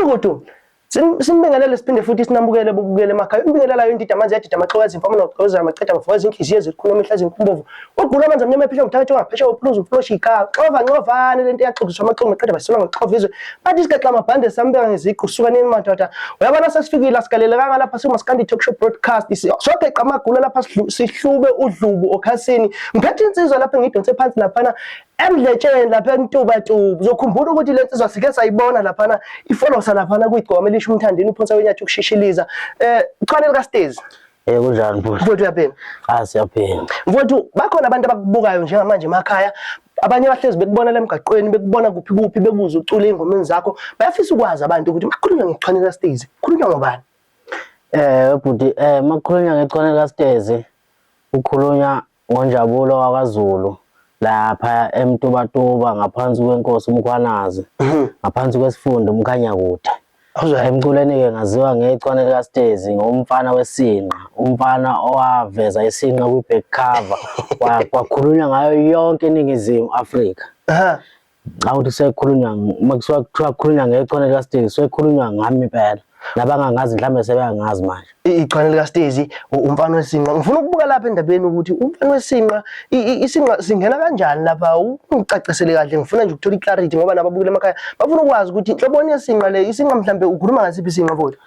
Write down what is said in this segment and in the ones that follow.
Mgulukudu. Simbingelele siphinde futhi sinamukele bobukele emakhaya. Umbingelelayo indida amanzi yadida amaxoka ezimfama nogqoza amaqeda amafoka izinhliziyo ezikhuluma imihla ezinkumbovu. Ugula amanzi amnyama ephesha umthakathi ongaphesha uphuluza umfloshi ikhaya. Xova nxovane lento eyaxoxiswa amaxoka maqeda baselwa ngoxova izwe. Bathi isigaxa amabhande sambeka ngeziqu suka nini madoda. Uyabona sesifikile asigalelekanga lapha sikumaskandi talk show broadcast. Sogeqa amagula lapha sihlube udlubu okhasini. Ngiphethe insizwa lapha ngidonse phansi laphana emdletsheni lapha eNtubatuba. Uzokhumbula ukuthi le nsizwa sike sayibona laphana ifolosa laphana kuyigcokama elisho umthandeni uphonsa wenyathi ukushishiliza. Chwane lika Stezi. Kunjani mfowethu? Mfowethu uyaphila? Ah siyaphila. Mfowethu bakhona abantu abakubukayo njengamanje emakhaya abanye bahlezi bekubona la emgaqweni bekubona kuphi kuphi bekuze ucule ey'ngomeni zakho bayafisa ukwazi abantu ukuthi makukhulunywa ngechwane likaStezi kukhulunywa ngobani? Bhuti makukhulunywa ngechwane likaStezi kukhulunywa ngoNjabulo wakwaZulu lapha eMtubatuba ngaphansi kwenkosi uMkhwanazi ngaphansi kwesifunda uMkhanyakude. Emculweni-ke ngaziwa ngechwane likaStezi ngomfana wesinqa, umfana owaveza isinqa kwi-back cover kwakhulunywa ngayo yonke iNingizimu Afrika. Cha ukuthi sekukhulunywa uma kusuka kuthiwa kukhulunywa ngechwane likaStezi sekukhulunywa ngami impela. Nabangangazi mhlawumbe sebeyangazi manje. Ichwane likaStezi umfana wesinqa. Ngifuna ukubuka lapha endabeni ukuthi umfana wesinqa isinqa singena kanjani lapha ungicacisele kahle ngifuna nje ukuthola iclarity ngoba nababukele emakhaya bafuna ukwazi ukuthi inhloboni yesinqa le isinqa mhlambe ukhuluma ngasiphi isinqa mfowethu?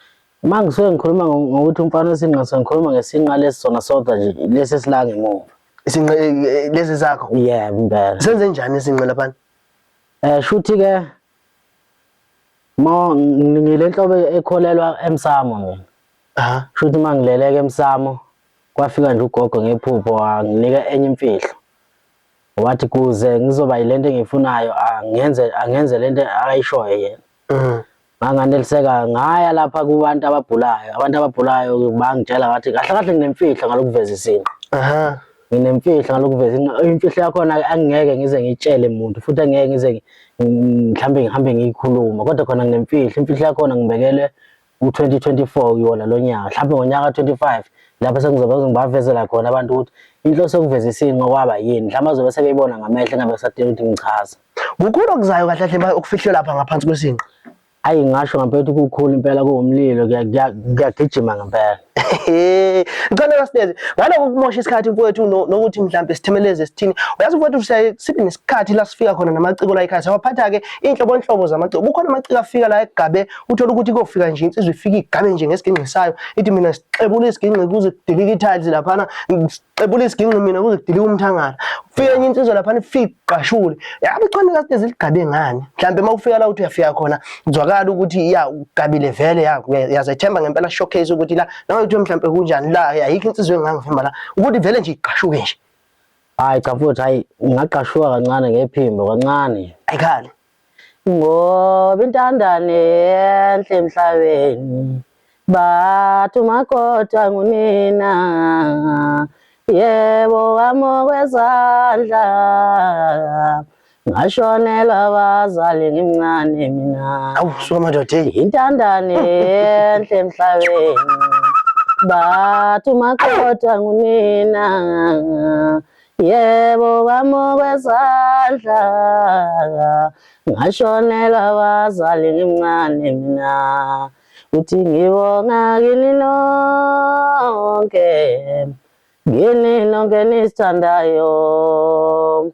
Uma ngisuke ngikhuluma ngokuthi umfana wesinqa sengikhuluma ngesinqa lesi sona sodwa nje lesi esila ngemuva. Isinqa lesi sakho? Yebo impela. Senze njani isinqa laphana? Shuthi ke ma ngile nhlobo ekholelwa emsamo mina. Aha. Shuthi uma ngileleke emsamo kwafika nje ugogo ngephupho wanginika enye imfihlo. Wathi kuze ngizoba yilento engiyifunayo angenze angenze lento ayishoyo yena. Nganganeliseka ngaya lapha kubantu ababhulayo. Abantu ababhulayo bangitshela ngathi kahle kahle nginemfihlo ngalokuveza isinqa. Aha. Nginemfihlo ngalokuveza inqa. Imfihlo yakhona angeke ngize ngitshele muntu futhi angeke ngize mhlambe ngihambe ngiyikhuluma kodwa khona nginemfihlo. Imfihlo yakhona ngibekele u-2024 kuyona lo nyaka. Mhlambe ngonyaka ka-25 lapho sengizobe ngibavezela khona abantu ukuthi inhloso yokuveza isinqa kwaba yini. Mhlawumbe bazobe sebeyibona ngamehlo engabe kusadinga ukuthi ngichaze. Kukhulu okuzayo kahle kahle okufihlwe lapha ngaphansi kwesinqa. Ayi ngasho ngempela ukuthi kukhulu impela kuwumlilo kuyagijima ngempela. Ngicela kaStezi ngaloko kumosha isikhathi mfowethu nokuthi mhlambe sithemeleze sithini. Uyazi mfowethu siyaye sibe nesikhathi la sifika khona namaciko la ekhaya. Sawaphatha ke inhlobonhlobo zamaciko. Kukhona amaciko afika la egabe uthola ukuthi kofika nje insizwa ifika igabe nje ngesiginqi sayo ithi mina sixebula isiginqi kuze kudilike i-tiles laphana xebula isiginqi mina kuze kudilike umthangala. Ufike enye insizwa laphana ifike igqashule. Yabe ichwane likaStezi ligabe ngani? Mhlambe uma ufika la uthi uyafika khona kuzwakala ukuthi ya ugabile vele ya uyazethemba ngempela showcase ukuthi la noma kuthiwa mhlambe kunjani la ayikho insizwa engangivimba la ukuthi vele nje igqashuke nje. Hayi cha mfowethu hayi ngingagqashuka kancane ngephimbo kancane. Ayikhali. Ngoba intandane enhle emhlabeni bathi umakoti ngunina yebo wamokwezandla ngashonelwa abazali ngimncane mina. Awu suka madoda hey. Intandane enhle emhlabeni bathi umakoti ngunina yebo wamokwezandla ngashonelwa abazali ngimncane mina uthi ngibonga kini nonke kini nonke nisithandayo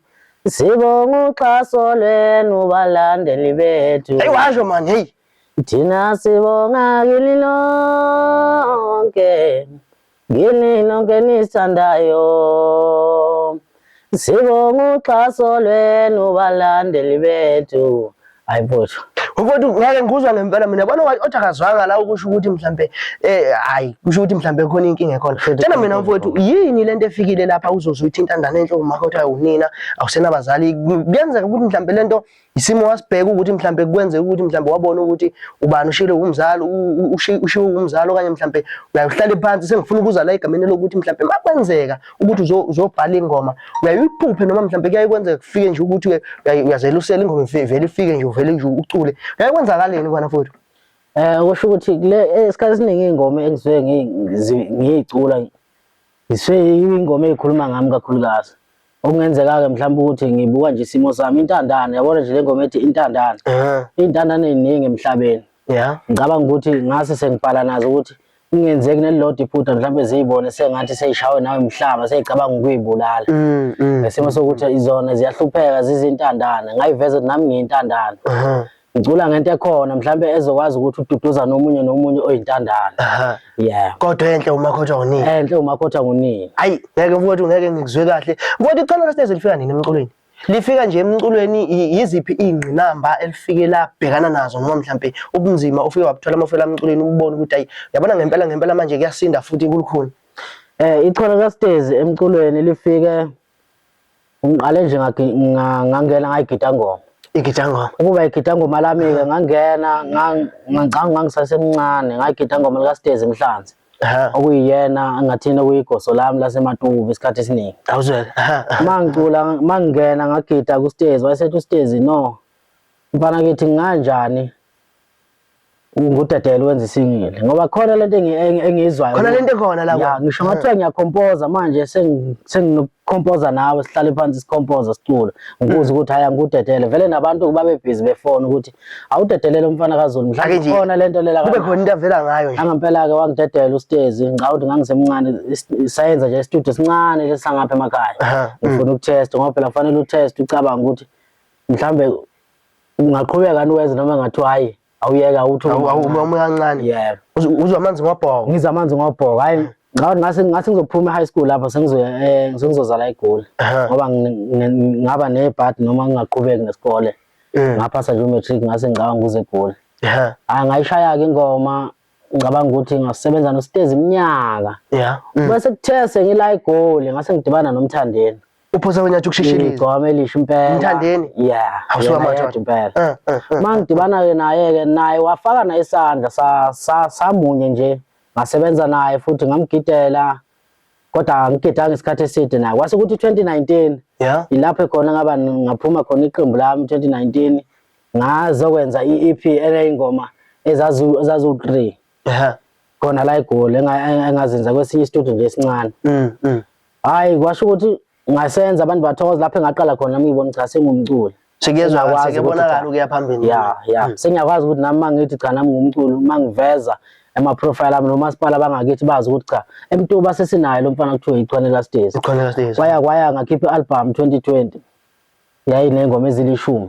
sibonga uxhaso lwenu balandeli bethu. Hey washo man hey. Thina sibonga kini nonke kini nonke nisithandayo sibonga uxhaso lwenu balandeli bethu. Hayi mfowethu. Mfowethu ngeke ngikuzwa ngempela mina yabona othi akazwanga la ukusho ukuthi mhlambe hayi kusho ukuthi mhlambe khona inkinga ekhona. Tshela mina mfowethu yini lento efikile lapha uzoze uthi intandane enhle umakoti awunina awusenabazali kuyenzeka ukuthi mhlambe lento isimo wasibheka ukuthi mhlambe kwenzeka ukuthi mhlambe wabona ukuthi ubani ushile umzali ushiwe umzali okanye mhlambe uyahlale phansi sengifuna ukuza la egameni lokuthi mhlambe makwenzeka ukuthi uzobhala ingoma uyaye uyiphuphe noma mhlambe kuyaye kwenzeka kufike nje ukuthi uyazelusela ingoma vele ifike nje uvele nje ucule kuyaye kwenzakaleni kwana futhi? Kusho ukuthi kule isikhathi esiningi iy'ngoma engisuke ngiy'cula ngisuke iy'ngoma ey'khuluma ngami kakhulukazi. Okungenzeka-ke mhlawumbe ukuthi ngibuka nje isimo sami intandane yabona nje le ngoma ethi intandane. Iy'ntandane ey'ningi emhlabeni. Yeah. Ngicabanga ukuthi ngase sengibhala nazo ukuthi kungenzeki nelilodwa iphutha mhlawumbe ziyibone sengathi seyishawe nawe umhlaba seyicabanga ukuyibulala. Ngesimo sokuthi izona ziyahlupheka zizintandane ngayiveza ukuthi nami ngiyintandane. Ngicula ngento ekhona mhlawumbe ezokwazi ukuthi ududuza nomunye nomunye oyintandane. Yeah. Kodwa enhle umakhotha ngunini? Enhle umakhotha ngunini. Hayi ngeke mfowethu ngeke ngikuzwe kahle. Mfowethu ichwane kaStezi lifika nini emculweni? Lifika nje emculweni yiziphi iy'ngqinamba elifike labhekana nazo noma mhlampe ubunzima ofike wabuthola uma ufika emculweni ubone ukuthi ayi yabona ngempela ngempela manje kuyasinda futhi kulukhuni. Ichwane kaStezi emculweni lifike ngiqale nje ngangena ngayigida ngoma. Igida ngoma. Ukuba igida ngoma lami-ke ngangena ngangicabanga ngangisasemncane ngayigida ngoma likaStezi Mhlanzi. Okuyiyena engathini okuyigoso lami laseMatuba isikhathi esiningi. Awuzwele. Mangicula mangingena ngagida kuStezi wayesethi uStezi no mfana kithi nginganjani ngudedela wenza isingile ngoba khona lento engiyizwayo khona lento ekhona la ya ngisho ngathiwa ngiyacomposa manje senginokucomposa nawe sihlale phansi sicomposa sicule ngikuze ukuthi hayi angudedele vele nabantu babe busy befona ukuthi awudedelele umfana kaZulu mhlawumbe khona lento lela kube khona into avela ngayo nje angempela ke wangidedela uStezi ngicabanga ukuthi ngangisemncane sayenza nje istudio esincane lesangapha emakhaya ngifuna ukutest ngoba phela kufanele utest ucabanga ukuthi mhlawumbe ungaqhubeka niwenze noma ngathiwa hayi awuyeke awuthi awume kancane. Yebo. Uzwa amanzi ngobhoko. Ngizwa amanzi ngobhoko. Hayi ngicabanga ngase ngizophuma e-high school lapho sengizozala eGoli. Ngoba ngaba nebhadi noma ngingaqhubeki nesikole. Ngaphasa nje u-matric ngase ngicabanga ukuza eGoli. Hayi ngayishaya-ke ingoma ngicabanga ukuthi ngasebenza noStezi iminyaka. Bese kuthe sengila eGoli ngase ngidibana noMthandeni. Uphosa wenyathi ukushishiliza. Igcwama elisha impela. Mthandeni? Yeah. Awusuka yena madoda. yedwa impela. Eh. Mangidibana ke naye ke naye wafaka naye isandla sa samunye nje. Ngasebenza naye futhi ngamgidela. Kodwa angigidanga isikhathi eside naye. Kwase kuthi 2019 ilapho khona ngaba ngaphuma khona iqembu lami 2019 ngazokwenza i-EP eneyingoma ezazu 3. Khona la eGoli engazenza kwesinye istudio nje esincane. Hayi kwasho ukuthi ngasenza abantu bathokoza lapho engaqala khona nami ngibona cha sengumculi. Sekuyezwakala sekuyabonakala ukuya phambili. Ya ya sengiyakwazi ukuthi nami mangithi cha nami ngumculi uma ngiveza ema profile ami nomasipala bangakithi bazi ukuthi cha eMtuba sesinayo lo mfana kuthiwa iChwane Last Days. Ichwane Last Days. Kwaya ngakhipha i-album 2020. Yayinengoma ezilishumi.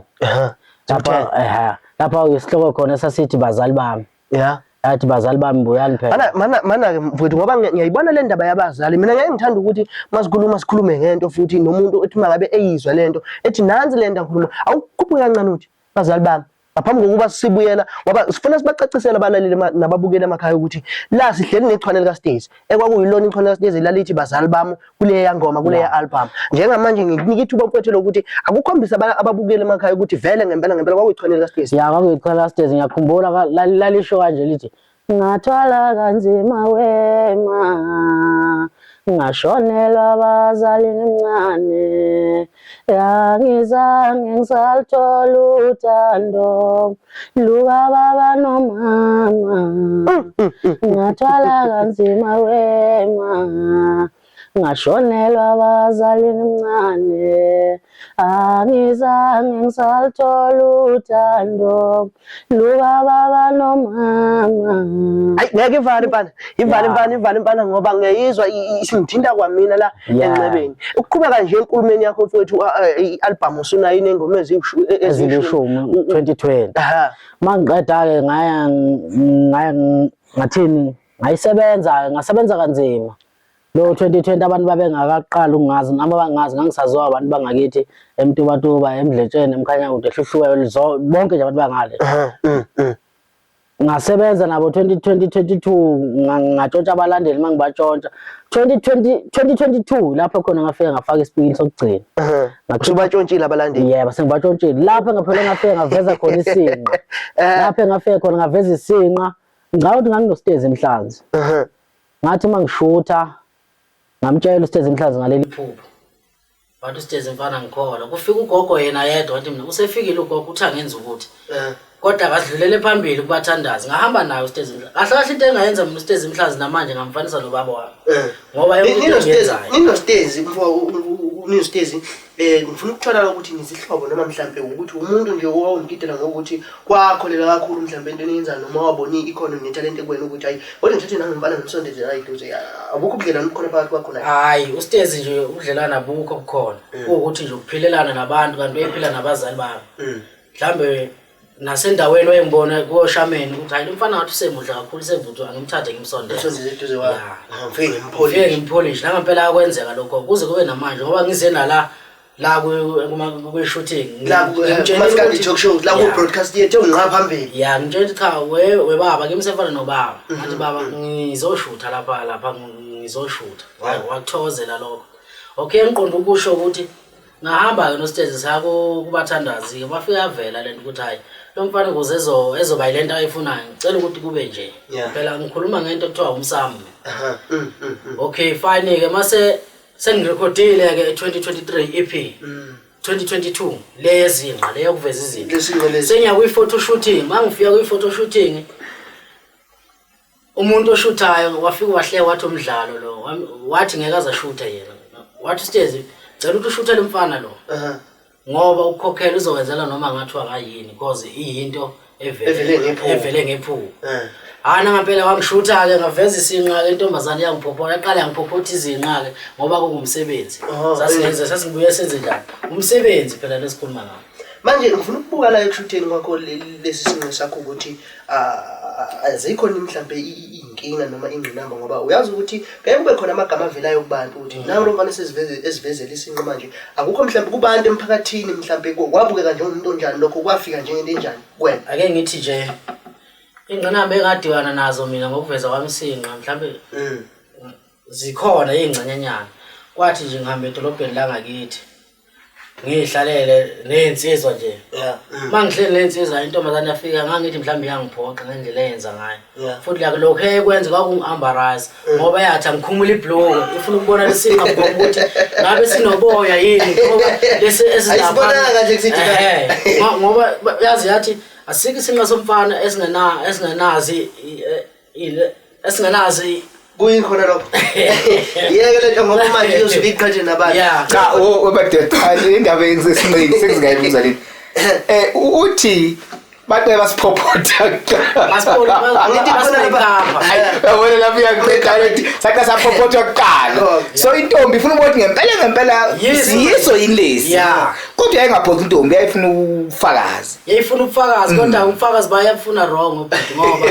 Lapha lapha isihloko khona sasithi bazali bami. Yeah. Yathi bazali bami buyani phela. Mana mana mana ke mfowethu ngoba ngiyayibona le ndaba yabazali. Mina ngeke ngithanda ukuthi masikhuluma sikhulume ngento futhi nomuntu othi mangabe eyizwa lento ethi nansi le nto akhuluma. Awukhuphuke kancane uthi bazali bami ngaphambi kokuba sibuyela ngoba sifuna sibacacisele abalaleli nababukeli emakhaya ukuthi la sihleli nechwane likaStacey ekwakuyilona ichwane likaStacey lalithi bazali bami kuleya ngoma kuleya album. Njengamanje ngikunika ithuba mfowethu lokuthi akukhombise ababukeli emakhaya ukuthi vele ngempela ngempela kwakuyichwane likaStacey. Ya kwakuyichwane likaStacey ngiyakhumbula lalisho kanje lithi ngathwala kanzima wema ngashonelwa abazali ngimncane yangizange ngisalithola uthando lukababa nomama ngathwala kanzima wema ngashonelwa abazali ngimncane angizange ngisalithola uthando lukababa nomama. Hayi ngeke ivale mfana, ivale mfana, ivale mfana ngoba ngiyayizwa isingithinta kwamina la enxebeni. Ukuqhubeka nje enkulumeni yakho mfowethu i-album usunayo inengoma ezilishumi 2020. Mangiqeda ke ngaya ngaya ngathini ngayisebenza ngasebenza kanzima. Lo 2020 abantu babengakaqali ukungazi nami abangazi ngangisaziwa abantu bangakithi eMtubatuba, eMdletsheni, eMkhanyakude, eHluhluwe, bonke nje abantu bangale. Ngasebenza nabo 2020 22 ngatshontsha abalandeli mangibatshontsha. 2020 2022 lapho khona ngafika ngafaka isipikili sokugcina. Usubatshontshile abalandeli? Yebo, sengibatshontshile. Lapho ngaphela ngafika ngaveza khona isinqa. Lapho ngafika khona ngaveza isinqa. Ngicabanga ukuthi nganginositezi eMhlanzi. Ngathi uma ngishutha ngamtshela uSitezi Mhlanzi ngaleli phupho. Wathi uSitezi mfana ngikholwa. Kufika ugogo yena yedwa wathi mina usefikile ugogo uthi angenza ukuthi. Kodwa akadlulele phambili kubathandazi. Ngahamba naye uSitezi Mhlanzi. Kahle kahle into engayenza mina uSitezi Mhlanzi namanje ngamfanisa nobaba wami. Ngoba yonke into engiyenzayo. NinoSitezi mfo uNewstezi ngifuna ukuthola ukuthi nizihlobo noma mhlampe ukuthi umuntu nje owawumgidela ngokuthi kwakholela kakhulu mhlampe entweni eyenzayo noma wabona ikhono nethalente kuwena ukuthi hayi kodwa ngithathe nangumfana ngimsondeze la eduze abukho ubudlelwane obukhona phakathi kwakho naye. Hayi uStezi nje ubudlelwane abukho bukhona. Kuwukuthi nje ukuphilelana nabantu kanti uyephila nabazali bami. Mhlambe nasendaweni wayengibona koshameni ukuthi hayi lo mfana ngathi usemuhle kakhulu sevuthwa angimthathe ngimsondeze. Usondeze eduze kwakho. Ya. Ngifike Ngifike ngimpholish. ngimpholish nangempela akwenzeka lokho kuze kube namanje ngoba ngize nala la kwi-shooting La kumaskandi talk show la ku broadcast yethu nginqa phambili. Ya ngitshela ukuthi cha we webaba kimi sefana nobaba. Ngathi baba ngizoshutha lapha lapha ngizoshutha. Wakuthokozela lokho. Okay ngiqonda ukusho ukuthi ngahamba ke noStezi saya kubathandazi ke bafika yavela lento ukuthi hayi lo mfana ukuze ezoba yilento ayifunayo ngicela ukuthi kube nje. Phela ngikhuluma ngento ekuthiwa umsamo. Aha. Okay fine ke mase sengirekhodile ke 2023 EP. 2022 le yezinqa le yokuveza izinto. Lesinqa lesi. Sengiya kwi-photo shooting, mangifika kwi-photo shooting umuntu oshuthayo wafika wahleka wathi umdlalo lo wathi ngeke aze ashuthe yena. Wathi uStezi cela ukuthi ushuthele umfana lo Aha. ngoba ukukhokhela uzokwenzela noma ngathiwa ngayini because iyinto Evele ngephupho. evele ngephupho. Eh. Hayi nangempela wangishutha-ke ngaveza isinqa-ke intombazane yangiphophota yaqala yangiphophotha izinqa-ke ngoba kungumsebenzi. Oh, Sasingenza sasibuye senze njani? Umsebenzi phela lesikhuluma ngawo. Manje ngifuna ukubuka la ekushutheni kwakho lesi sinqe sakho ukuthi azikho yini mhlambe iy'nkinga noma ingqinamba ngoba uyazi ukuthi kuyaye kube khona amagama avelayo kubantu ukuthi nawe lo mfana eseziveze esivezela isinqe manje akukho mhlambe kubantu emphakathini mhlambe kwabukeka njengomuntu onjani lokho kwafika njengento enjani kuwena. Ake ngithi nje ingqinamba engadibana nazo mina ngokuveza kwami isinqa mhlambe zikhona iy'ngxenyenyana. Kwathi nje ngihamba edolobheni langakithi ngiyihlalele ney'nsizwa nje. Yeah. Uma ngihleli ney'nsizwa intombazane yafika ngangithi mhlawumbe iyangiphoxa ngendlela eyenza ngayo. Yeah. Futhi like lokhu eyayikwenza kwakungi-embarrass ngoba yathi angikhumule ibhuluku ifuna ukubona lesinqa bukhoma ukuthi ngabe sinoboya yini ngoba lesi esilapha. Ayisibonanga kahle kusithi la. Ehhe. Ngoba yazi yathi asikho isinqa somfana esingena esingenazi esingenazi Kuyini khona lokho? Yeke lento ngoba manje uyosuke iqhathe nabantu. Yeah. Cha obade cha le ndaba yengisesinqeni sengizingayibuza leni. Uthi bantu basiphophotha Basiphophotha, Angithi khona lapha. Yabona lapho iyangiqeda ukuthi saqa saphophotha kuqala. So intombi ifuna ukubona ukuthi ngempela ngempela Yiso. yiso yini lesi. Yeah. Kodwa yayingaphoxi intombi yayifuna ubufakazi. Yayifuna ubufakazi kodwa ubufakazi bayabufuna wrong ubhuti ngoba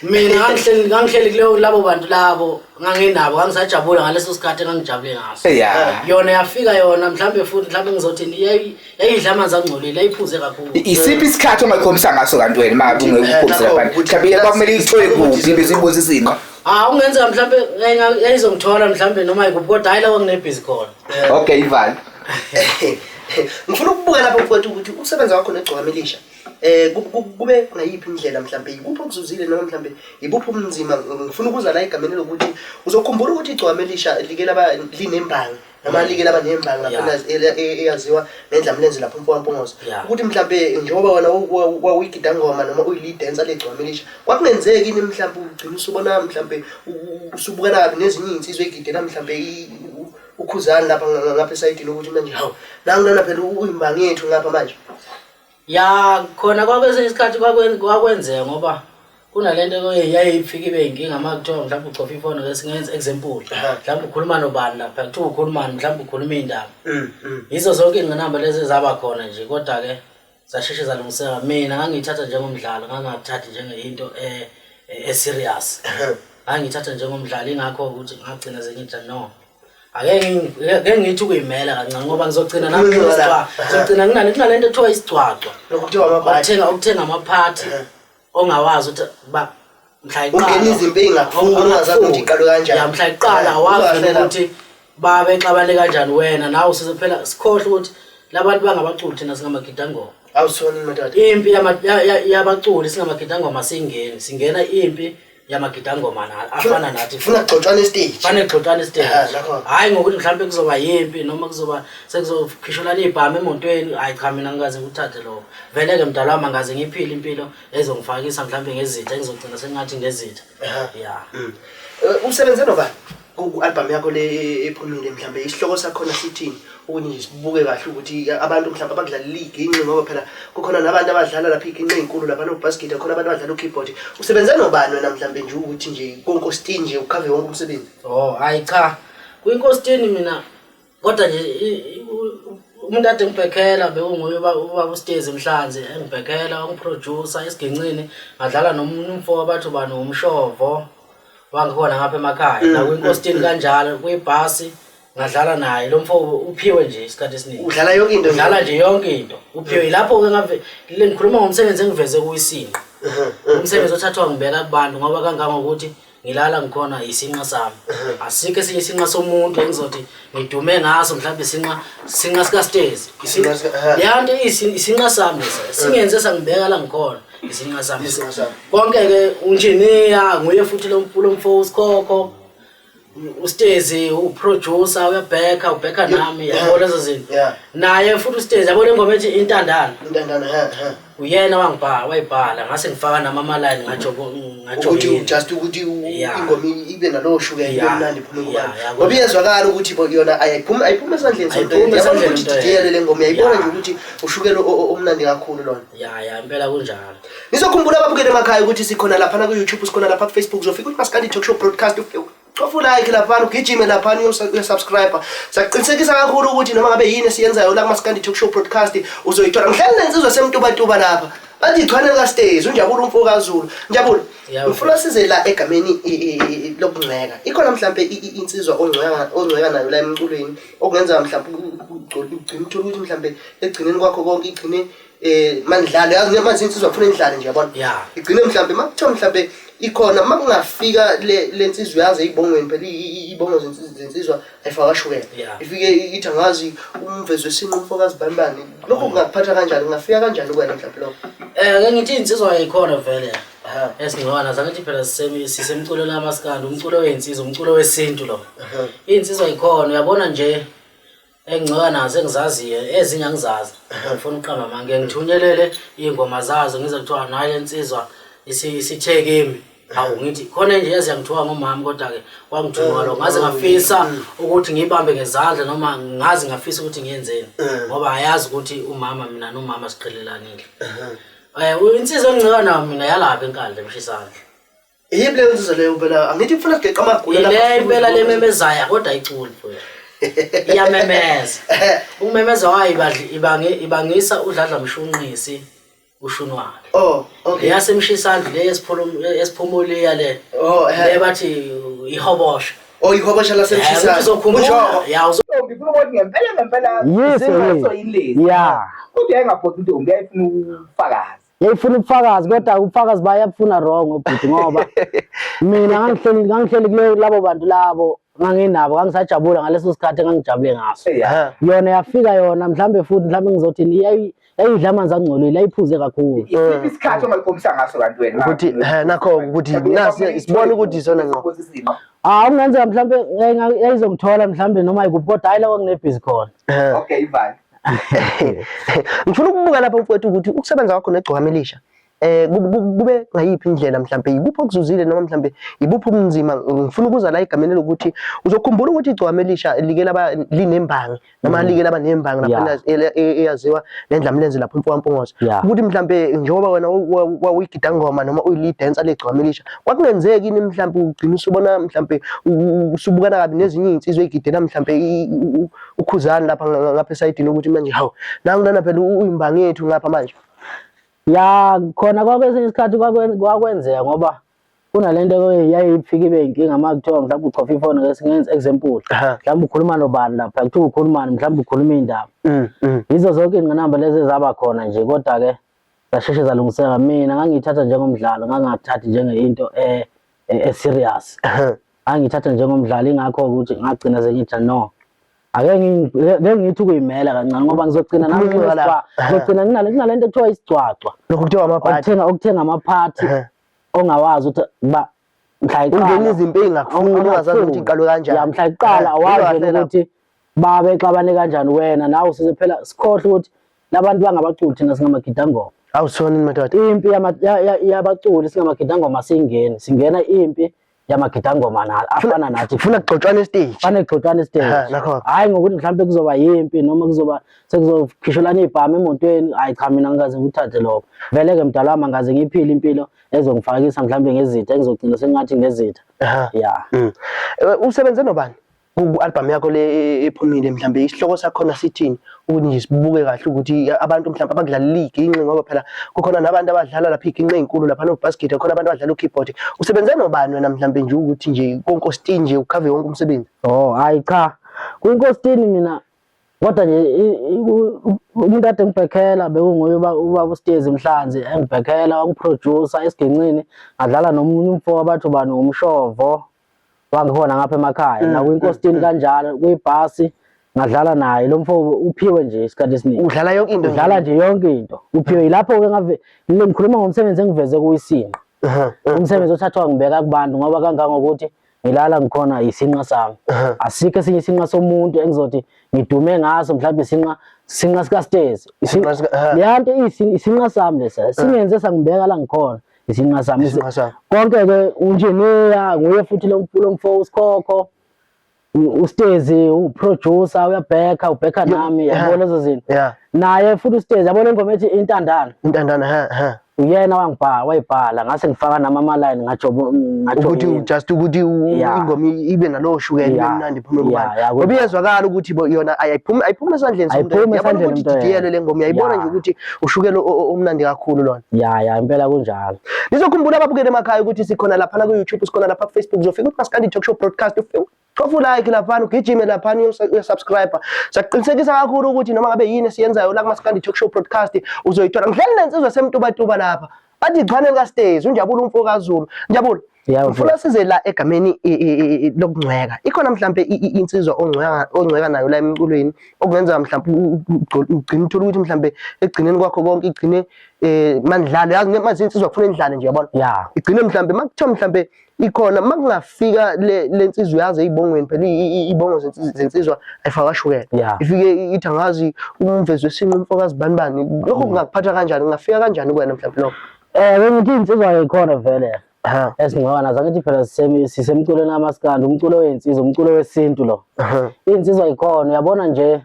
mina ngangihleli kuleyo labo bantu labo nganginabo ngangisajabula ngaleso sikhathi engangijabule ngaso. Yeah. Yona yafika yona mhlambe futhi mhlambe ngizothini yayidla amanzi angcolile yayiphuze kakhulu. Isiphi isikhathi ongayikhombisa ngaso kanti wena uma ungeke ukukhombise Nakho, lapha? ukuthi Mhlawumbe kwakumele iyithole kuphi bese ibuza isinqa. Ah ungenzeka mhlambe yayizongithola mhlambe noma ikuphi kodwa hayi la nginebhizi khona. Okay ivale. Ngifuna ukubuka lapho mfowethu ukuthi ukusebenza kwakho negcokama elisha kube ngayiphi indlela mhlambe yikuphi okuzuzile noma mhlambe yibuphi ubunzima ngifuna ukuza la egameni lokuthi uzokhumbula ukuthi igcokama elisha like laba linembangi noma like laba nembangi lapha eyaziwa ngendlamlenze lapho umfo kaMpungose ukuthi mhlambe njengoba wena wawuyigidangoma noma uyi-lead dancer legcokama elisha kwakungenzeki yini mhlambe ugcina usubona mhlambe usubukana kabi nezinye iy'nsizwa ey'gidela mhlambe ukhuzani lapha ngapha esayidini ukuthi manje hawu nangu lana phela uyimbangi yethu ngapha manje. Ya khona kwakwesinye isikhathi kwakwenzeka ngoba kunalento yayifika ibe yinkinga uma kuthiwa mhlawumbe ucofa ifoni ke singenza example mhlawumbe ukhuluma nobani lapha kuthiwa ukhulumani mhlawumbe ukhuluma iy'ndaba. Yizo zonke iy'ngqinamba lezi ezaba khona nje kodwa ke zasheshe zalungiseka. Mina ngangiyithatha njengomdlalo ngangakuthathi njengento e-serious. Ngangiyithatha njengomdlalo ingakho ukuthi ngagcina sengithi no. Ake ngithi ukuyimela kancane ngoba ngizogcina nami ngizogcina nginale kunalento ekuthiwa isigcwagcwa. Lokhu kuthiwa amaphathi. Ukuthenga amaphathi ongawazi ukuthi ba mhla iqala. Ungena izimpi ey'ngakufuni ungazazi ukuthi iqalwe kanjani. Ya mhla iqala awazi ukuthi babexabane kanjani wena nawe usephela sikhohle ukuthi labantu bangabaculi thina singamagidangoma. Awusona madoda. Impi yabaculi singamagidangoma singeni singena impi yamagidangoma afana nathi. Funa kugxotshwana istage. Fana kugxotshwana istage. Hayi ngokuthi mhlawumbe kuzoba yimpi noma kuzoba sekuzokhishulana ibhamu emontweni hayi cha mina ngikaze ngikuthathe lokho. Vele ke mdala wami angaze ngiphile impilo ezongifakisa mhlawumbe ngezitha engizogcina sengathi ngezitha. Yeah. Usebenze nobani? Ku-album yakho le ephumile mhlambe isihloko sakhona sithini ukuthi nje sibuke kahle ukuthi abantu mhlawumbe abakudlalela iginci ngoba phela kukhona nabantu abadlala lapha iginci ey'nkulu lapha no-basket khona abantu abadlala u-keyboard usebenze nobani wena mhlawumbe nje ukuthi nje konkositini nje ukhave wonke umsebenzi? Oh hayi cha, kwinkositini mina kodwa nje umuntu ade ngibhekhela bekunguye ubaba uStezi Mhlanzi engibhekhela ungiproducer esiginqini ngadlala nomunye umfo abathi ubani umshovo wangikhona ngapha emakhaya nakwinkositini kanjalo kwibhasi ngadlala naye lo mfo uphiwe nje isikhathi esiningi. Udlala yonke into. Udlala nje yonke into uphiwe. Yilapho-ke ngave le ngikhuluma ngomsebenzi engiveze kuyisinqa, umsebenzi othathwa ngibeka kubantu ngoba kangangokuthi ngilala ngikhona isinqa sami, asikho esinye isinqa somuntu engizothi ngidume ngaso mhlawumbe isinqa sinqa sikaStezi. Isinqa Leya nto isinqa sami lesa singenze sangibeka la ngikhona isinqa sami. Isinqa sami. Konke-ke unjiniya nguye futhi lo mfo uSikhokho uStezi uproducer uyabhekha ubhekha nami yabo lezo zinto. Naye futhi uStezi yabo le ngoma ethi intandane. Intandane ha ha. Uyena wangibhala wayibhala ngase ngifaka nama ama-line ngatsho ngatsho ukuthi yini. Just ukuthi ingoma ibe nalowo shukela ibe mnandi iphume kubani. Yeah, Ngoba iyezwakala ukuthi yona ayiphumi esandleni sonto. Ayiphumi Yabona esandleni ukuthi into yena. didiyele le ngoma uyayibona nje ukuthi ushukela omnandi kakhulu lona. Ya impela kunjalo. Nizokhumbula ababukeli emakhaya ukuthi sikhona laphana ku-YouTube, sikhona lapha ku-Facebook, uzofika uthi Maskandi Talk Show Broadcast, ufike cofa ulike laphana, ugijime laphana uyosubscribe. Siyakuqinisekisa kakhulu ukuthi noma ngabe yini esiyenzayo la kuMaskandi Talk Show Broadcast uzoyithola. Ngihleli nensizwa semtubatuba lapha. Bathi igcwane likaStezi, uNjabulo umfo kaZulu. Njabulo, Yebo. ngifuna size la egameni lokungcweka. Ikhona mhlambe insizwa ongcweka nayo la emculweni okungenzeka mhlambe ugcine uthole ukuthi mhlambe ekugcineni kwakho konke igcine mandlalo, yazi manje insizwa kufuna indlale nje yabona. Igcine mhlambe makuthiwa mhlambe ikhona makungafika le nsizwa yazi eyibongweni phela ibongo zensizwa ayifaka shukela. Ifike ithi angazi umvezo wesinqu umfokazi bani bani. Lokho kungakuphatha kanjani? Kungafika kanjani kuwena mhlambe lokho? Ke ngithi insizwa ikhona vele. Esingcwana zangithi phela sisemculweni kamaskandi, umculo wensizwa, umculo wesintu lo. Insizwa ikhona uyabona nje engingcweka nazo engizaziyo ezinye angizazi. Ngifuna ukuqamba manje ngithunyelele ingoma zazo ngize kuthiwa nayi le nsizwa isithe kimi. Hawu ngithi khona nje yazi yangithiwa ngomama kodwa ke kwangithuka lokho ngaze ngafisa ukuthi ngiyibambe ngezandla noma ngazi ngafisa ukuthi ngiyenzeni ngoba ayazi ukuthi umama mina nomama siqhelelanile. Insizwa engiceka nayo mina yalapha eNkandla emshisandla. Yiphi leyo nsizwa leyo phela angithi kufuna sigeqa amagula lapha. Ile impela lememezayo kodwa ayiculi mfowethu. Iyamemeza. Ukumemeza wayo ibangisa uDladla Mshunqisi ushunwana. Oh, okay. Leyasemshisandla le esiphumuliya le. Oh, eh. Le bathi ihobosha. Oh, ihobosha lasemshisandla. Uzokhumbula. Ya Ntombi ufuna ukuthi ngempela ngempela. Yes, isinqaso yes. yini lesi? Kodwa yayingaphoqi intombi yayifuna ubufakazi. Yayifuna ubufakazi kodwa ubufakazi bayabufuna wrong bhuti ngoba mina ngangihleli kule labo bantu labo nganginabo ngangisajabula ngaleso sikhathi engangijabule ngaso. Yona yafika yona mhlambe futhi mhlambe ngizothini yayidla amanzi angcolile yayiphuze kakhulu. Isiphi isikhathi ongayikhombisa ngaso kanti wena? Ukuthi nakho ukuthi nasi sibona ukuthi isona ngqo. Kungenzeka mhlambe yayizongithola mhlambe noma ikuphi kodwa hayi la kwakunebhizi khona. Okay, ivale. Ngifuna ukubuka lapha mfowethu ukuthi ukusebenza kwakho negcokama elisha kube ngayiphi indlela mhlambe yikuphi okuzuzile noma mhlambe ibuphi ubunzima. Ngifuna ukuza la egameni lokuthi uzokhumbula ukuthi igcokama elisha like laba linembangi noma like laba nembangi lapha eyaziwa ngendlamlenze lapho umfo kaMpungose ukuthi mhlambe njengoba wena wawuyigida ngoma noma uyi-lead dancer legcokama elisha kwakungenzeki yini mhlambe ugcina usubona mhlambe usubukana kabi nezinye iy'nsizwa ey'gidela mhlambe ukhuzani lapha ngapha esayidini ukuthi manje hawu nangu lana phela uyimbangi yethu ngapha manje. Ya khona kwakwesinye isikhathi kwakwenzeka ngoba kunalento yayifika ibe inkinga uma kuthiwa mhlawumbe uchofa ifoni ke singenza example mhlawumbe ukhuluma nobani lapha kuthiwa ukhulumani mhlawumbe ukhuluma indaba. Yizo zonke ingqinamba lezi ezaba khona nje kodwa ke zasheshe zalungiseka. Mina ngangiyithatha njengomdlalo ngangathathi njengento e-serious. Ngangithatha njengomdlalo ingakho ukuthi ngagcina sengithi no ake ngithi ukuyimela kancane ngoba ngizogcina nami ngizogcina nginalento ekuthiwa isigcwagcwa. Lokhu kuthiwa amaphathi. Okuthenga amaphathi ongawazi ukuthi ba mhla iqala. Ungena izimpi ey'ngakufuni ungazazi ukuthi iqalwe kanjani. Ya mhla iqala awazi ukuthi babexabane kanjani wena nawe usize phela sikhohle ukuthi labantu bangabaculi thina singamagidangoma. Awusona madoda. Impi yabaculi singamagidangoma singeni singena impi yamagidangoma afana nathi. Funa kugxotshwana estage. Fane kugxotshwana estage. Nakho. Hhayi ngokuthi mhlawumbe kuzoba yimpi noma kuzoba sekuzokhishulana ibhamu emotweni. Hhayi cha, mina ngikaze ngikuthathe lokho. Vele-ke mdala wami angaze ngiyiphile impilo ezongifakisa mhlawumbe ngezitha engizogcina sengathi ngezitha. Ya. Usebenze nobani ku-album yakho le ephumile? Mhlambe isihloko sakhona sithini, ukuthi nje sibuke kahle ukuthi abantu mhlawumbe abakudlalela iginqi, ngoba phela kukhona nabantu abadlala lapha iginqi ey'nkulu lapha no-basket, khona abantu abadlala u-keyboard. Usebenze nobani wena mhlambe nje ukuthi nje konkositini nje ukhave wonke umsebenzi? Oh, hayi cha, kwinkositini mina kodwa nje umuntu ade ngibhekhela bekunguye ubaba uStezi Mhlanzi engibhekhela, wangiproducer esiginqini. Ngadlala nomunye umfo abathi ubani, umshovo wangikhona ngapha emakhaya, nakwinkositini kanjalo, kwibhasi ngadlala naye lo mfo uphiwe nje isikhathi esiningi. Udlala yonke into. Udlala nje yonke into, uphiwe. Yilapho-ke ngave ngikhuluma ngomsebenzi engiveze kuyisinqa, umsebenzi othathwa ngibeka kubantu, ngoba kangangokuthi ngilala ngikhona isinqa sami, asikho esinye isinqa somuntu engizothi ngidume ngaso, mhlawumbe isinqa sikaStezi. Leya nto isinqa sami lesa singenze sangibeka la ngikhona, isinqa sami. Isinqa sakho. Konke-ke unjiniya nguye futhi lo mfo uSikhokho, uStezi uproducer, uyabhekha, ubhekha nami, yabo lezo zinto. Naye futhi uStezi, yabo le ngoma ethi Intandane. Intandane, ha ha. Uyena wangibhala, wayibhala, ngase ngifaka nami ama-line ngajobo. Ukuthi just ukuthi ingoma ibe nalowo shukela, ibe mnandi, iphume kubantu, ngoba iyezwakala ukuthi yona ayiphumi esandleni somuntu. Ayiphumi Yabona esandleni ukuthi somuntu. ididiyelwe le ngoma, uyayibona nje ukuthi ushukela omnandi kakhulu lona. Ya, impela kunjalo. Nizokhumbula ababukeli emakhaya ukuthi sikhona laphana ku-YouTube, sikhona lapha ku-Facebook. Uzofika uthi Maskandi Talk Show Broadcast, ufike cofa ulike laphana, ugijime laphana uyosubscribe. Siyakuqinisekisa kakhulu ukuthi noma ngabe yini esiyenzayo la kuMaskandi Talk Show Broadcast uzoyithola. Ngihleli nensizwa semtubatuba lapha, bathi igcwane likaStezi, uNjabulo umfo kaZulu. Njabulo, Yebo. ngifuna size la egameni lokungcweka. Ikhona mhlambe insizwa ongcweka nayo la emculweni okungenza mhlambe ugcine uthola ukuthi mhlambe ekugcineni kwakho konke igcine mandlalo, yazi manje insizwa kufuna indlale nje, yabona? Igcine mhlambe makuthiwa mhlambe ikhona makungafika le nsizwa, uyazi eyibongweni phela ibongo zensizwa ayifakwa shukela. Ifike ithi angazi umvezi wesinqa umfokazi bani bani, lokho kungakuphatha kanjani, kungafika kanjani kuwena mhlambe lokho? Bengithi insizwa ikhona vele esingcweka nazo. Angithi phela sisemculweni kamaskandi, umculo wey'nsizwa, umculo wesintu lo. Iy'nsizwa ikhona, uyabona nje,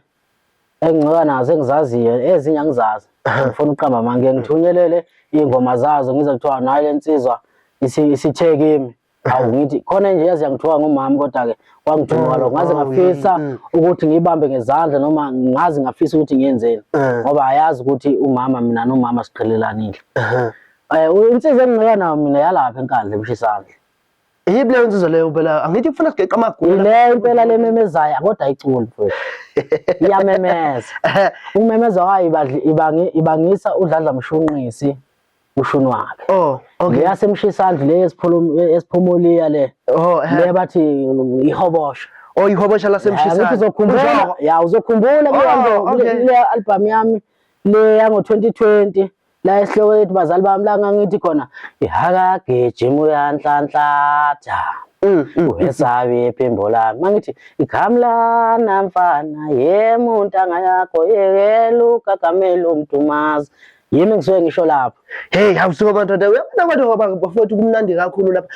engingcweka nazo engizaziyo, ezinye angizazi, ngifuna ukuqamba amanga. Ngithunyelele iy'ngoma zazo, ngize kuthiwa nayo le nsizwa isithe kimi, awu ngithi khona nje yazi yangithuka ngomama, kodwa-ke kwangithuka lokho, ngaze ngafisa ukuthi ngiyibambe ngezandla noma ngaze ngafisa ukuthi ngiyenzeni, ngoba ayazi ukuthi umama, mina nomama siqhelelanile. Insizwa engingceka nayo mina yalapha eNkandla eMshisandla. Yiphi leyo nsizwa leyo phela? Angithi kufuna sigeqa amagula. Ile impela lememezayo, kodwa ayiculi mfowethu, iyamemeza. Ukumemeza kwayo ibangisa uDladla Mshunqisi ushuni wakhe. Oh, okay. Le yasemshisandlu, le esiphumuliya le. Oh, Le bathi ihobosha. Oh, ihobosha lasemshisandlu. Angithi uzokhumbula. Unjoko. Ya, uzokhumbula Oh, okay. kule album yami le yango 2020, la esihloko ethi Bazali Bami, la ngangithi khona ihakagijima uyanhlanhlatha, uhesabi iphimbo lami, mangithi ikhamlana mfana yemuntanga yakho yekela ugagamela umdumazi, yimi ngisuke ngisho lapho. Hey, awusuka madoda, uyabona kodwa, ngoba bafowethu kumnandi kakhulu lapha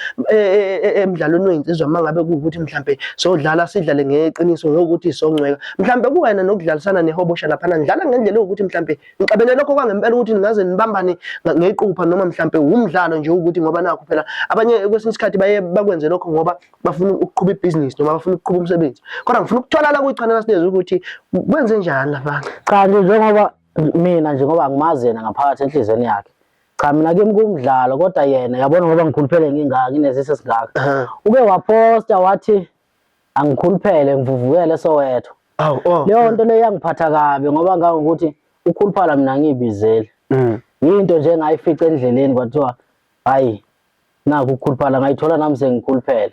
emdlalweni weyinsizwa uma ngabe kuwukuthi mhlambe sodlala, sidlale ngeqiniso ngokuthi songcweka. Mhlambe kuwena nokudlalisana nehobosha laphana, nidlala ngendlela yokuthi mhlambe ngixabene lokho kwangempela ukuthi ningaze nibambane ngequpha, noma mhlambe umdlalo nje, ukuthi ngoba nakho phela abanye kwesinye isikhathi baye bakwenze lokho ngoba bafuna ukuqhuba ibhizinisi noma bafuna ukuqhuba umsebenzi. Kodwa ngifuna ukuthola la kuyichana lasinezwe ukuthi kwenze njani lapha. Cha nje, njengoba mina nje, ngoba angimazi yena ngaphakathi enhliziyweni yakhe, cha mina kimi kumdlalo, kodwa yena yabona, ngoba ngikhuluphele ngingaka, nginesisi esingaka, uke waphosta wathi angikhuluphele ngivuvukele eSoweto. Awu, oh. Leyo nto leyo yangiphatha kabi, ngoba ngangokuthi ukhuluphala mina ngiyibizele, yinto nje engayifica endleleni, kwathiwa hayi nakho ukukhuluphala, ngayithola nami sengikhuluphele.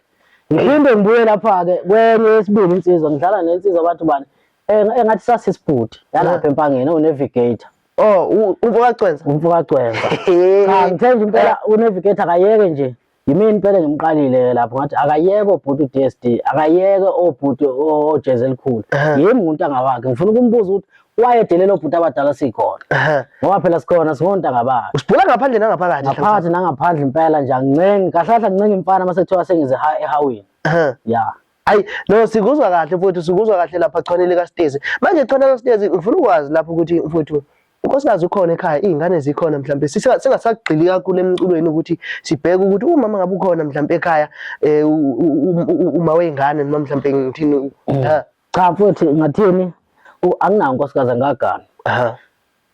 Ngiphinde ngibuye lapha-ke kwenye yesibili insizwa, ngidlala nensizwa bathi bani, engathi sasisibhuti yalapha eMpangeni uNavigator. Oh, umfo kaCwenza. Umfo kaCwenza. Cha, ngithe nje impela uNavigator akayeke nje, yimina impela ngimqalile lapho, ngathi akayeke obhuti u-DSD, akayeke obhuti ojezi elikhulu, yimi nguntanga wakhe. Ngifuna ukumbuza ukuthi Wayedelela obhuti abadala sikhona. Ngoba phela sikhona singontanga bakhe. Usibhula ngaphandle nangaphakathi. Ngaphakathi nangaphandle impela nje angincengi kahle kahle angincengi mfana mase kuthiwa sengize ehawini. Ya. Hayi no sikuzwa kahle mfowethu sikuzwa kahle lapha chwane lika Stezi. Manje chwane lika Stezi ngifuna ukwazi lapho ukuthi mfowethu unkosikazi ukhona ekhaya iy'ngane zikhona mhlawumbe singasagxili kakhulu emculweni ukuthi sibheke ukuthi umama ngabe ukhona mhlawumbe ekhaya um uma wey'ngane noma mhlawumbe ngithini mm. Cha mfowethu ngathini anginawo unkosikazi angikagani. Aha.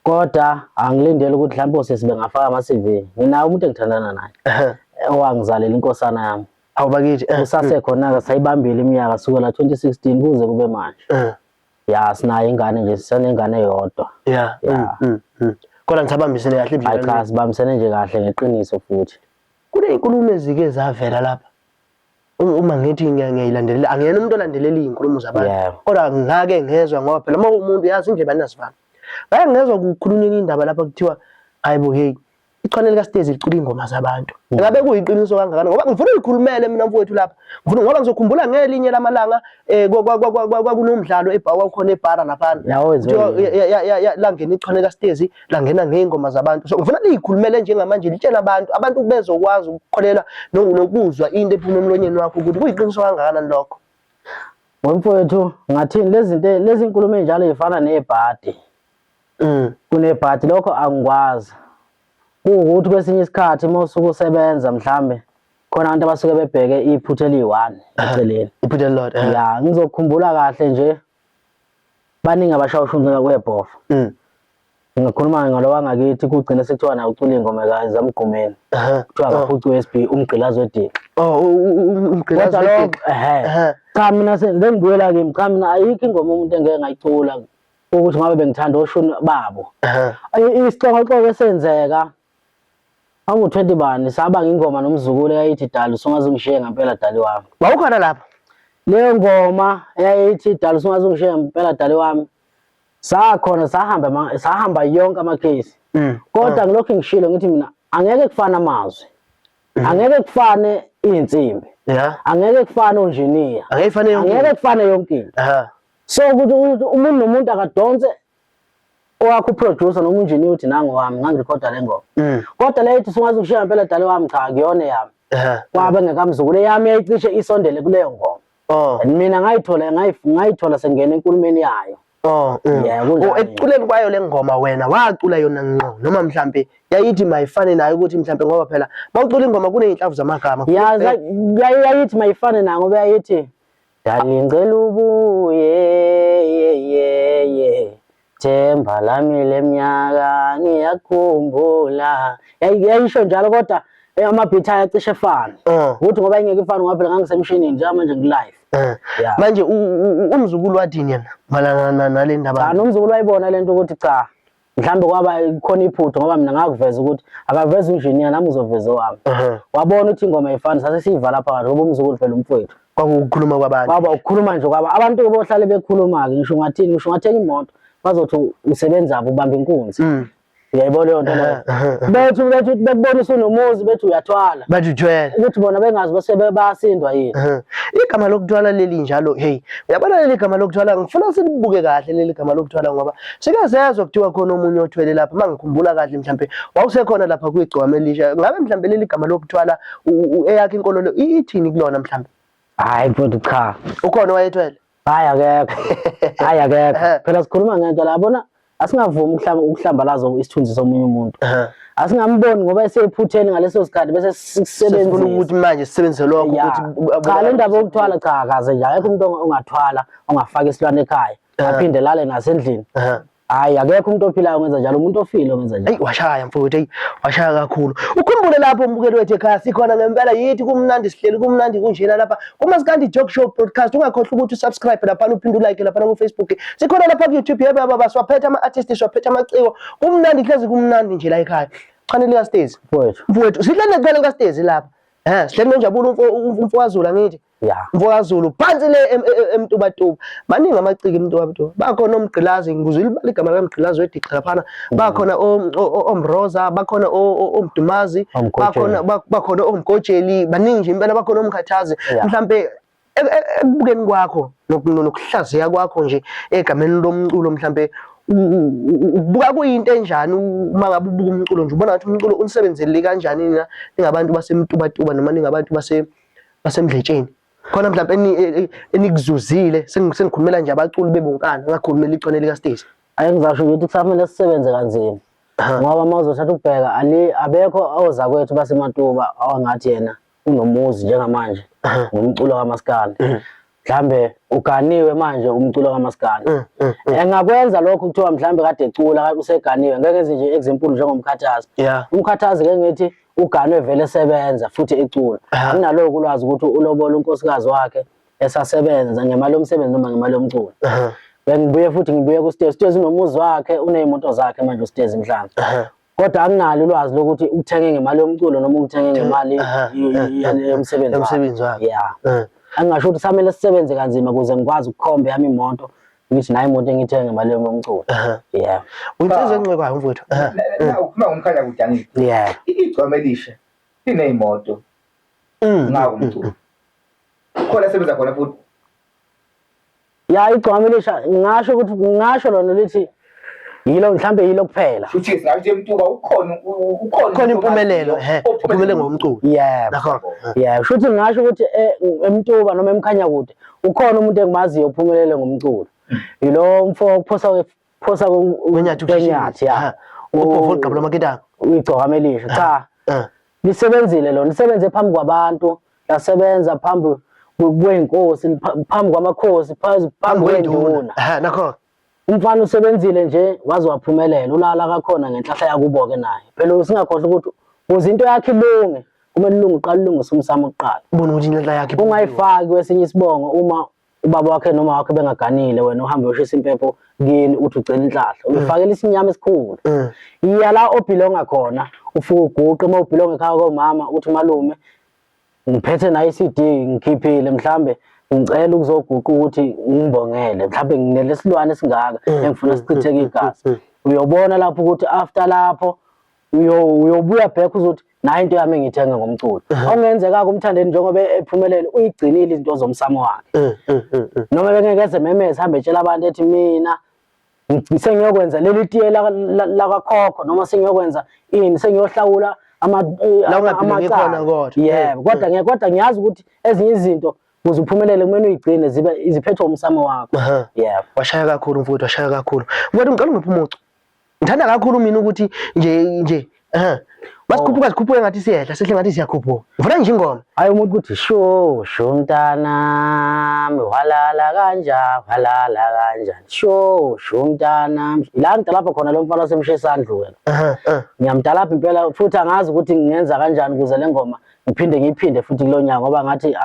Kodwa angilindele ukuthi mhlawumbe osisi bengafaka ama-CV. Nginawo umuntu engithandana naye. Aha. Owangizalela inkosana yami. Awu bakithi. Usasekhona-ke sayibambile iminyaka sukela 2016 kuze kube manje. Ya sinayo ingane nje sisanengane eyodwa. Ya. Ya. Kodwa nisabambisene kahle Hayi cha sibambisene nje kahle ngeqiniso futhi. Kuney'nkulumo ezike zavela lapha. Uma ngithi ngiyayilandelela angiyena umuntu olandelela iy'nkulumo zabantu kodwa ngake ngezwa ngoba phela uma umuntu yazi indlebe anasivalo ngake ngezwa kukhulunywa indaba lapha kuthiwa hayi bo hey ichwane likaStezi licula iy'ngoma zabantu mm. Ngabe kuyiqiniso kangakanani ngoba ngifuna uyikhulumele mina mfowethu lapha ngifuna ngoba ngizokhumbula ngelinye lamalanga um kwakunomdlalo kwakukhona ebhara laphana langena ichwane likaStezi langena ngey'ngoma zabantu so ngifuna liyikhulumele njengamanje litshele abantu abantu bezokwazi ukukholelwa nokuzwa into ephuma emlonyeni wakho ukuthi kuyiqiniso kangakanani lokho. Wemfowethu ngathini lezi zinto lezi nkulumo enjalo ifana nebhadi. Kunebhadi lokho angikwazi. Kuwukuthi kwesinye isikhathi uma usuke usebenza mhlambe khona abantu abasuke bebheke iphutha eliyi-one eceleni. Iphutha elilodwa. Ya ngizokhumbula kahle nje baningi abashaya ushunqeka kwebhofa. Ngikhuluma ngalo wangakithi kugcine sekuthiwa naye ucula ingoma kaZamgqumeni. Kuthiwa akaphuci USB umgqilazi wedini. Oh umgqilazi wedini. Ehe. Cha mina sengibuyela kimi cha mina ayikho ingoma umuntu engeke ngayicula ukuthi ngabe bengithanda oshuni babo. Isixokoxoko esenzeka angu-20 bani saba ngingoma nomzukulu eyayithi dali usungaze ungishiye ngempela dali wami. Wawukhona lapho? Leyo ngoma eyayithi dali usungaze ungishiye ngempela dali wami. Sakhona sahamba sahamba yonke amakhesi. Mm. Kodwa ngilokhu ngishilo ngithi mina angeke kufane amazwi. Angeke kufane izinsimbi. Yeah. Angeke kufane onjiniya. Angeke kufane yonke. Angeke kufane yonke into. Aha. So ukuthi umuntu nomuntu akadonse owakho uproducer noma unjiniya uthi nangu wami ngangirekhoda le ngoma. Mm. Kodwa le ithi sungaze ukushiya ngempela dali wami cha akuyona eyami. Aha. Kwabe ngekamzukulu eyami yayicishe isondele kuleyo ngoma. Oh. Mina ngayithola ngayithola sengena enkulumeni yayo. Oh, mm. Yeah, kunjalo. Oh, ekuculeni kwayo le ngoma wena wacula yona ngqo noma mhlambe yayithi mayifane nayo ukuthi mhlambe ngoba phela mawucula ingoma kuneyinhlavu zamagama. Ya yayithi mayifane nayo ngoba yayithi Dali ngicela ubuye ye ye ye Themba lami leminyaka ngiyakhumbula. Yayisho njalo kodwa ama-beat ayacishe efana. Ukuthi ngoba ingeke ifane ngoba phela ngangisemshinini njengamanje ngi-live. Manje umzukulu wathini yena malana nale ndaba? Cha nomzukulu wayibona lento ukuthi cha mhlambe kwaba khona iphutha ngoba mina ngakuveza ukuthi akaveza unjiniya nami ngizoveza owami. Wabona ukuthi ingoma ayifani sase siyivala phakathi ngoba umzukulu phela umfowethu. Kwakuwukukhuluma kwabantu. Kwaba ukukhuluma nje kwaba abantu bohlale bekhuluma-ke ngisho ungathini ngisho ungathenga imoto bazothi usebenzaphi ubamba inkunzi. Uyayibona leyo nto leyo. Bethi bethi bekubona usunomuzi bethi uyathwala. Bathi uthwele. Ukuthi bona bengazi base bayasindwa yini. Igama lokuthwala leli njalo hey uyabona leli gama lokuthwala ngifuna silibuke kahle leli gama lokuthwala ngoba sike sezwa kuthiwa khona omunye othwele lapha mangikhumbula kahle mhlambe wawusekhona lapha kwigcwama elisha ngabe mhlambe leli gama lokuthwala eyakhe inkolo ithini kulona mhlambe? Hayi mfowethu cha. Ukhona owayethwele? Hayi akekho. Hayi akekho. Phela sikhuluma ngento la yabona asingavumi ukuhlambalaza isithunzi somunye umuntu. Asingamboni ngoba esephutheni ngaleso sikhathi bese sisebenzisa ukuthi manje sisebenzise lokho ukuthi cha le ndaba yokuthwala cha akaze nje akekho umuntu ongathwala ongafaka isilwane ekhaya aphinde lale nasendlini. Hayi akekho umuntu ophilayo ongenza njalo umuntu ofile ongenza njalo. Eyi washaya mfowethu eyi washaya kakhulu. Ukhumbule lapho umbukeli wethu ekhaya sikhona ngempela yithi kumnandi sihleli kumnandi kunjena lapha kuMaskandi Joke Show Broadcast ungakhohlwa ukuthi usubscribe laphana uphinde ulike laphana ku Facebook. Sikhona lapha ku YouTube yebo baba siwaphethe ama artists siwaphethe amaciko kumnandi hlezi kumnandi nje la ekhaya. Chane lika Stezi. Mfowethu. Mfowethu sihleli nechane lika Stezi lapha. Eh sihleli noNjabulo umfo kaZulu angithi. Ya. MfokaZulu phansi le eMtubatuba. Baningi amaciko eMtubatuba. Bakhona oMgqilazi ngizwile ibala igama likaMgqilazi wedixa laphana. Bakhona oMroza, bakhona oMdumazi, bakhona bakhona oMgojeli, baningi nje impela bakhona oMkhathazi. Mhlambe ekubukeni kwakho nokuhlaziya kwakho nje egameni lomculo mhlambe Ubuka kuyinto enjani uma ngabe ubuka umculo nje, ubona ngathi umculo unisebenzele kanjani nina ningabantu baseMtubatuba noma ningabantu baseMdletsheni? Khona mhlawumbe enikuzuzile, sengikhulumela nje abaculi bebonkana, ngingakhulumela igcwane likaStacey. Ake ngizasho ukuthi kusamele sisebenze kanzima ngoba uma uzothatha ukubheka ali abekho ozakwethu baseMatuba awangathi yena unomuzi njengamanje ngomculo kamaskandi. Mhlambe uganiwe manje umculo kamaskandi. Engakwenza lokho kuthiwa mhlambe kade ecula useganiwe, ngeke ngenze nje example njengomkhathazi. Umkhathazi ke ngithi uganwe vele esebenza futhi ecula. Anginaloko ulwazi ukuthi ulobola unkosikazi wakhe esasebenza ngemali yomsebenzi noma ngemali yomculo. Bengibuye futhi ngibuye kuStezi. Stezi unomuzi wakhe, uney'moto zakhe manje uStezi mhlawumbe. Kodwa anginalo ulwazi lokuthi uthenge ngemali yomculo noma uthenge ngemali yomsebenzi Yomsebenzi wakhe. Yeah. Angingasho ukuthi samele sisebenze kanzima ukuze ngikwazi ukukhomba yami imoto, ngithi nayi imoto engiyithenge ngemali yomculo. Yeah. Uyinsizwa encwekayo mfowethu. Ukhuluma ngomkhanya kude angithi. Yeah. Igcwama elisha liney'moto ngawo umculo. Khona sebenza khona futhi. Ya, igcwama elisha ngingasho ukuthi ngingasho lona lithi yilo mhlambe yilo kuphela. Futhi singasho ukuthi eMtuba ukhona ukhona Khona impumelelo, uphumelele ngomculo. Yebo. Nakho. Yeah, shuthi ngingasho ukuthi eMtuba noma eMkhanya kude ukhona umuntu engimaziyo ophumelele ngomculo. Yilo mfo okuphosa phosa Kwenyathi kwenyathi ya. Ubhovo ogqabula amaketanga. Igcokama elisha. Cha. Lisebenzile lona, lisebenze phambi kwabantu, lasebenza phambi kwenkosi, phambi kwamakhosi, phambi kwenduna. Nakho. Umfana usebenzile nje waze waphumelela, ulala kakhona ngenhlahla yakubo ke naye. Phela singakhohlwa ukuthi ukuze into yakhe ilunge, kumele ilunge uqale ulungise umsamo kuqala. Ubona ukuthi inhlanhla yakhe ungayifaki kwesinye isibongo uma ubaba wakhe noma wakhe bengaganile, wena uhambe uyoshisa impepho kini uthi ucela inhlahla, uyofakela isinyama esikhulu. Iya la obhilonga khona, ufike uguqe, uma ubhilonga ekhaya komama uthi malume ngiphethe nayo i-CD ngikhiphile, mhlambe ngicela ukuzoguqa ukuthi ngibongele, mhlambe nginelesilwane esingaka engifuna sichitheke igazi. Uyobona lapho ukuthi after lapho uyobuya back uzothi nayo into yami engiyithenga ngomculo. Okungenzeka kumthandeni njengoba ephumelele uyigcinile izinto zomsamo wakhe. Noma bengeke eze memeze hambe etshela abantu ethi mina sengiyokwenza leli tiye lakakhokho noma sengiyokwenza ini, sengiyohlawula La ungabhilongi khona kodwa. Yebo, kodwa kodwa ngiyazi ukuthi ezinye izinto ukuze uphumelele kumele uyigcine zibe ziphethwe umsamo wakho. Yebo. Washaya kakhulu mfowethu, washaya kakhulu. Mfowethu ngicela ungiphe umucu. Ngithanda kakhulu mina ukuthi nje nje masikhuphuka sikhuphuke ngathi siyehla, sehle ngathi siyakhuphuka. Ngifuna nje ingoma. Hayi umuntu ukuthi sho sho mntanami walala kanjani, walala kanjani, sho sho mntanami. La ngidalapha khona lo mfana wasemshe isandla wena. Ngiyamdalapha impela futhi angazi ukuthi ngingenza kanjani ukuze le ngoma ngiphinde ngiyiphinde futhi kulo nyaka ngoba ngathi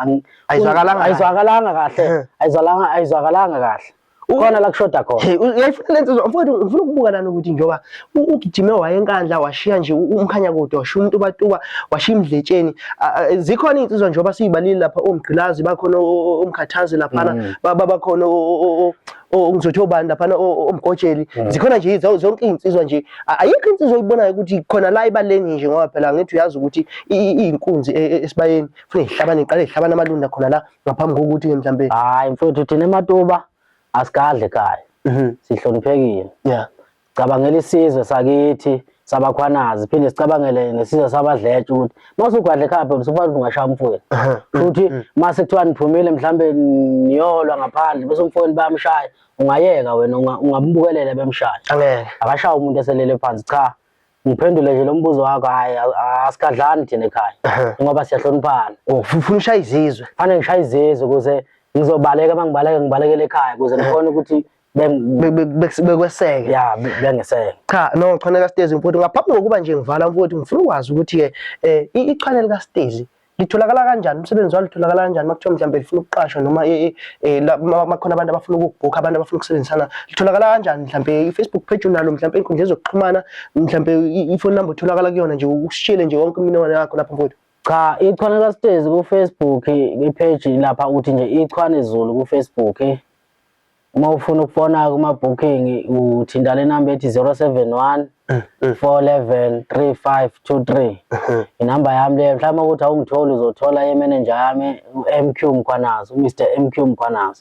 Ayizwakalanga kahle. ayizwakalanga kahle. Ayizwakalanga, ayizwakalanga kahle. Khona la kushoda khona. Hey, uyayifuna le nsizwa mfowethu, ngifuna ukubuka lana ukuthi njengoba ugijime waye eNkandla washiya nje umkhanya kude, washiya uMtubatuba, washiya iMdletsheni. Zikhona iy'nsizwa njengoba siyibalile lapha oMgqilazi bakhona, oMkhathazi laphana, bakhona ngizothi obani laphana, oMgojeli. Zikhona nje zonke iy'nsizwa nje. Ayikho insizwa oyibonayo ukuthi khona la ebaleni nje, ngoba phela ngithi uyazi ukuthi iy'nkunzi esibayeni funa ihlabane, iqale ihlabane amalunda khona la ngaphambi kokuthi ke mhlambe. Hayi mfowethu, thina eMatuba asigadle ekhaya. Sihloniphekile. Cabangela isizwe sakithi sabakhwanazi, phinde sicabangele nesizwe sabadletshe ukuthi mase ugadle ekhaya phela usufanele ukuthi ungashaya umfowenu. Futhi mase kuthiwa niphumile mhlambe niyolwa ngaphandle bese umfowenu bayamshaya, ungayeka wena ungambukelela bemshaya. Angeke. Akashaya umuntu eselele phansi. Cha. Ngiphendule nje lo mbuzo wakho, hayi asigadlani thina ekhaya ngoba siyahloniphana. Oh, ufuna ushaya izizwe. Fanele ngishaye izizwe ukuze ngizobaleka, uma ngibaleka ngibalekele ekhaya ukuze ngikhone ukuthi Bekweseke. Ya, bengeseke. Cha, no, Chwane kaStezi mfowethu, ngaphambi kokuba nje ngivala mfowethu, ngifuna ukwazi ukuthi-ke ichwane likaStezi litholakala kanjani, umsebenzi walo utholakala kanjani makuthiwa mhlawumbe lifuna ukuqashwa noma makhona abantu abafuna ukukubhukha, abantu abafuna ukusebenzisana, litholakala kanjani mhlawumbe i-Facebook page unalo, mhlawumbe ey'nkundleni zokuxhumana, mhlawumbe i-phone number utholakala kuyona nje, usishiyele nje wonke imininingwane yakho lapho mfowethu. Cha, ichwane kaStezi ku-Facebook, i-page lapha uthi nje ichwane Zulu ku-Facebook. Uma ufuna ukufona kuma-booking uthinta le number ethi 071 411 3523. Inamba yami leyo, mhlawumbe ukuthi awungitholi uzothola i-manager yami u-MQ Mkhwanazi, uMr MQ Mkhwanazi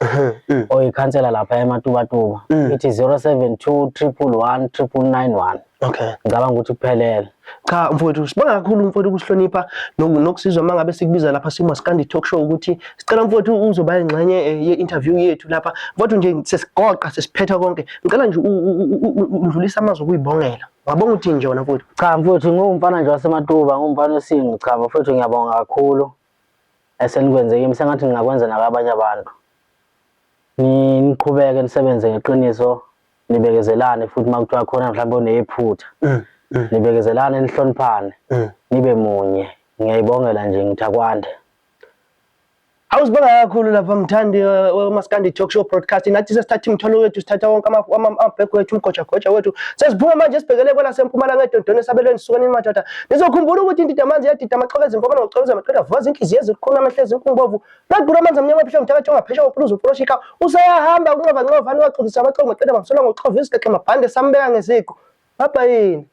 oyikhansela lapha eMatubatuba. Ithi 072 111 9991. Okay. Ngicabanga ukuthi kuphelele. Cha mfowethu, sibonga kakhulu mfowethu ukusihlonipha nokusizwa uma ngabe sikubiza lapha simaskandi talk show ukuthi sicela mfowethu uzoba ingxenye ye-interview yethu lapha. Mfowethu nje sesigoqa sesiphetha konke. Ngicela nje udlulise amazwi okuyibongela. Ngabonga uthini nje wena mfowethu? Cha mfowethu, ngiwumfana nje waseMatuba, ngiwumfana wesingu. Cha mfowethu, ngiyabonga kakhulu esenikwenze kimi, sengathi ngingakwenza nakabanye abantu. Niqhubeke nisebenze ngeqiniso, nibekezelane futhi uma kuthiwa khona mhlawumbe onephutha, nibekezelane, nihloniphane, nibe munye. Ngiyayibongela nje, ngithi akwande. Awuzibonga kakhulu lapha mthandi weMaskandi Talk Show broadcast. Nathi sesithatha imithwalo wethu, sithatha wonke amabhegi wethu, umgojagoja wethu, sesiphuma manje sibhekele kwelasempumalanga edondoni esabelweni. Sisukanini madoda, nizokhumbula ukuthi indida amanzi yadida amaxoka ezimfomana ngokucoloza amaqeda vuka inhliziyo ezikhulu amehlo ezinkungubovu lagqura amanzi amnyama phesheya umthakathi ongaphesheya wopuluza upoloshika useyahamba kunxova nxova niwaxokisa amaxoka maqeda bamsola ngokuxova izigexe mabhande sambeka ngeziqu baba yini.